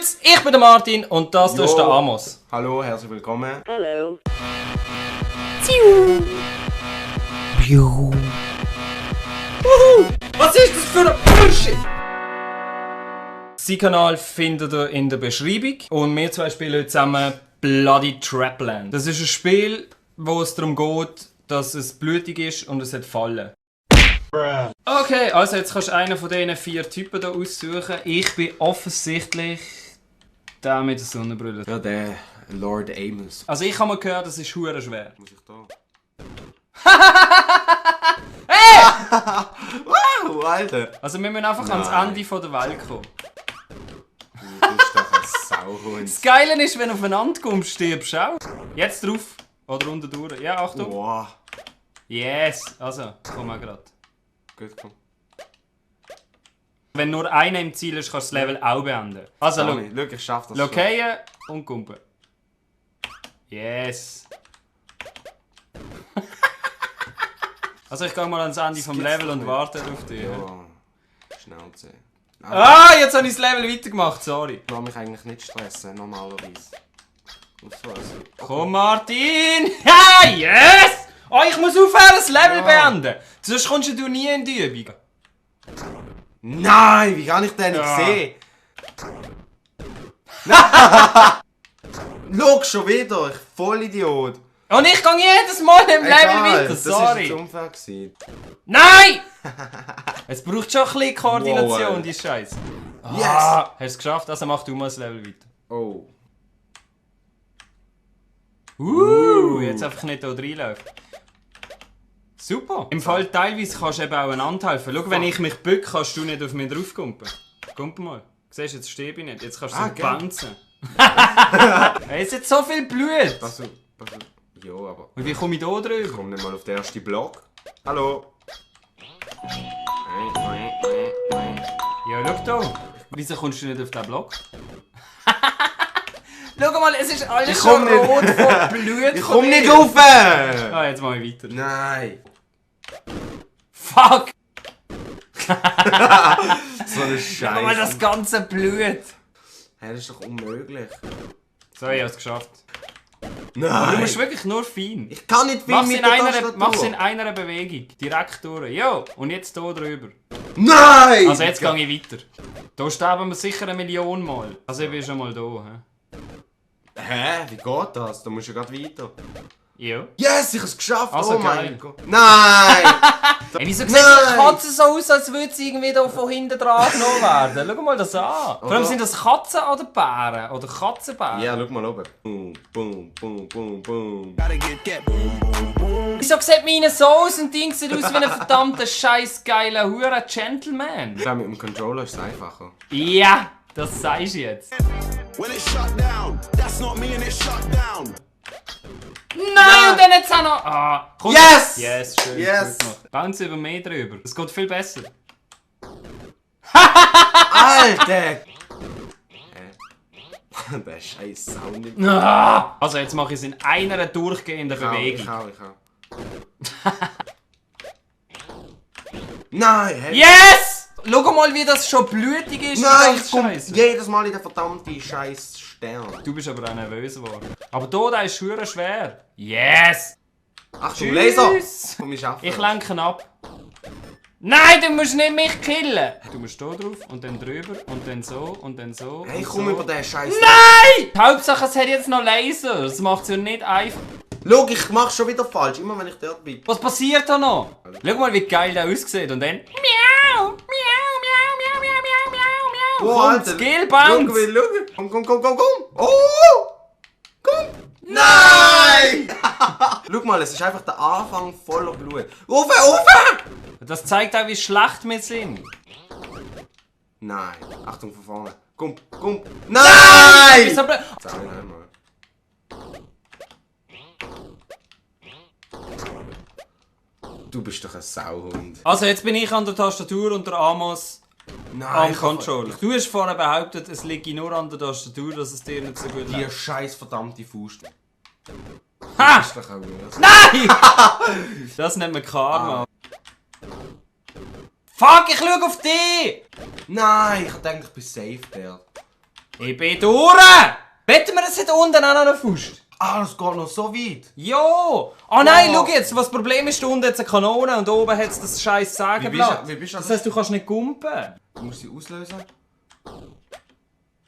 Grüezi, ich bin der Martin und das hier ist der Amos. Hallo, herzlich willkommen. Hallo. Was ist das für ein Bullshit? Sein Kanal findet ihr in der Beschreibung und wir zwei spielen heute zusammen Bloody Trapland. Das ist ein Spiel, wo es darum geht, dass es blutig ist und es hat Fallen. Okay, also jetzt kannst du einen von diesen 4 Typen hier aussuchen. Ich bin offensichtlich der mit der Sonnenbrille. Ja, der Lord Amos. Also ich habe mal gehört, das ist hure schwer. Muss ich da? Wow, Alter! Also wir müssen einfach ans Ende von der Welt kommen. Du bist doch ein Sauhund. Das Geile ist, wenn du aufeinander kommst, stirbst du auch. Jetzt drauf. Oder unten durch. Ja, Achtung. Wow. Yes. Also, komm mal grad. Gut, komm. Wenn nur einer im Ziel ist, kannst du das Level auch beenden. Also, schau. Schau, ich schaff das Lokieren und kumpen. Yes. Also ich gehe mal ans Ende vom Level und warte auf dich. Ja, Schnauze. Ah, jetzt habe ich das Level weitergemacht, sorry. Ich will mich eigentlich nicht stressen, normalerweise. Aufpassen. Komm Martin! Ja, yes! Oh, ich muss aufhören, das Level beenden. Sonst kommst du nie in die Übung. Nein, wie kann ich den nicht sehen? Schau schon wieder, ich Vollidiot. Und ich gehe jedes Mal im Level weiter, Das sorry. war unfair gewesen. Nein! Es braucht schon ein bisschen Koordination, Wow, die Scheiße. Yes! Hast du es geschafft? Also mach du mal das Level weiter. Oh. Jetzt einfach nicht hier reinlaufen. Super. Im Fall teilweise kannst du eben auch einander helfen. Schau, wenn ich mich bücke, kannst du nicht auf mich draufkumpen. Kumpen mal. Siehst du, jetzt stehe ich nicht. Jetzt kannst du so banzen. Es ist jetzt so viel Blut. Also, ja, aber Und wie komme ich da ich drüber? komme nicht mal auf den ersten Block. Hallo. Ja, schau da. Wieso kommst du nicht auf diesen Block? Schau mal, es ist alles Ich schon komm nicht. rot von Blut. Ich komme nicht rauf! Ah, jetzt mache ich weiter. Nein. Fuck! So eine Schau mal Scheiße. das ganze Blut. Hey, das ist doch unmöglich. So, ich habe es geschafft. Nein. Aber du musst wirklich nur fein. Ich kann nicht viel Mach's mit in, der einer, Tastatur. mach's in einer Bewegung. Direkt durch. Jo, und jetzt hier drüber. Nein! Also jetzt gehe ich weiter. Da sterben wir sicher 1 Million Mal. Also ich bin schon mal da. Hä? Wie geht das? Da musst du ja gerade weiter. Ja. Yes, ich habe es geschafft! Also oh mein geil. Gott. Nein! Ey, wieso sieht Nein! die Katze so aus, als würde sie irgendwie da von hinten dran genommen werden? Schau mal das an. Vor allem sind das Katzen oder Bären? Oder Katzenbären? Ja, schau mal oben. Boom, boom, boom, boom, boom. Wieso sieht meine so aus und Ding sieht aus wie ein verdammter scheiß geiler Hure Gentleman? Ich glaube, mit dem Controller ist es einfacher. Ja, das sagst du jetzt. When it shut down, that's not me and it shut down. Nein, und dann jetzt auch noch. Ah, komm. Yes! Yes, schön. Yes! Gut gemacht. Bounce über mich drüber. Es geht viel besser. Alter! Der scheiß Sound. Ah. Also, jetzt mache ich es in einer durchgehenden Ich Bewegung. auch. Nein! Hey. Yes! Schau mal, wie das schon blutig ist. Nein, die ich komme ganze Scheisse. jedes Mal in den verdammten scheiß Stern. Du bist aber auch nervös geworden. Aber da ist schwer schwer. Yes! Achtung, Tschüss. Laser! Komm, ich schaffe Ich lenke ihn ab. Nein, du musst nicht mich killen! Du musst hier drauf und dann drüber und dann so und dann so. Hey, und ich komme so. über den scheiß. Nein! Die Hauptsache, es hat jetzt noch Laser. Das macht es ja nicht einfach. Schau, ich mach schon wieder falsch, immer wenn ich dort bin. Was passiert da noch? Schau mal, wie geil der aussieht. Und dann. Miau! Miau, miau, miau, miau, miau, miau, miau. Oh, Komm, Alter. Skill Schau, Bounce! komm. Komm! Oh! Komm! Nein! Schau mal, es ist einfach der Anfang voller Blut. Rufe! Das zeigt auch, wie schlecht wir sind. Nein, Achtung von vorne. Komm! Nein! Wieso blöd? Sag ich einmal. Du bist doch ein Sauhund. Also, jetzt bin ich an der Tastatur und der Amos Nein, am Controller. Du hast vorher behauptet, es liege nur an der Tastatur, dass es dir nicht so gut Die läuft. scheiß verdammte Faust. Ha! Das ist doch auch gut. Nein! Das nennt man Karma. Fuck, ich schau auf dich! Nein, ich denke, ich bin safe der. Ich bin durch! Wetten wir, es hat unten auch noch eine Faust? Ah, das geht noch so weit. Ja! Oh nein, Wow. schau jetzt, was das Problem ist, da unten hat es eine Kanone und oben hat es das scheiß Sägeblatt. Wie bist du Das heisst, du kannst nicht gumpen. Du musst sie auslösen.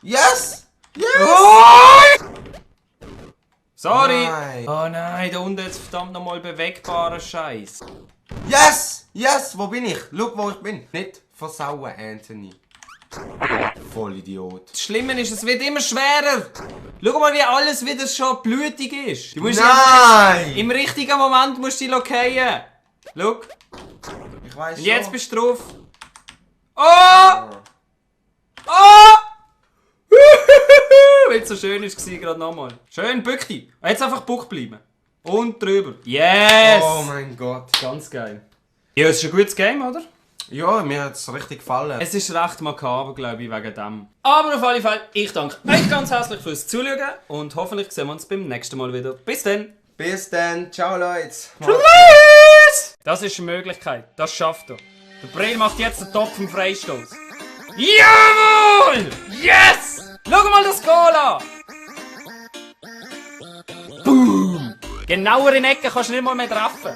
Yes! Yes! Oh! Sorry! Nein. Oh nein, da unten hat es verdammt nochmal bewegbaren Scheiß. Yes! Yes! Wo bin ich? Schau, wo ich bin. Nicht versauen, Anthony. Vollidiot. Das Schlimme ist, es wird immer schwerer. Schau mal, wie alles wieder schon blutig ist. Du musst Nein! im richtigen Moment musst du dich fallen. Schau. Ich weiss Und jetzt schon. bist du drauf. Oh! Oh! Weil es so schön war, gerade nochmal. Schön, bück dich. Und jetzt einfach Buck bleiben. Und drüber. Yes! Oh mein Gott. Ganz geil. Ja, es ist ein gutes Game, oder? Ja, mir hat es richtig gefallen. Es ist recht makaber, glaube ich, wegen dem. Aber auf alle Fälle, ich danke euch ganz herzlich fürs Zuschauen und hoffentlich sehen wir uns beim nächsten Mal wieder. Bis dann! Bis dann. Ciao, Leute. Tschüss! Das ist eine Möglichkeit, das schafft er. Der Breel macht jetzt den Topf im Freistoß. Jawohl! Yes! Schau mal das Goal an! Boom! Genauer in Ecke kannst du nicht mal mehr treffen.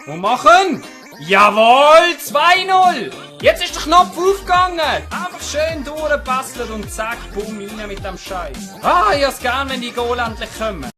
Und machen! Jawohl! 2-0! Jetzt ist der Knopf aufgegangen! Einfach schön durchgebastelt und zack, bumm, rein mit dem Scheiß. Ah, ich hab's gern, wenn die Goal endlich kommen.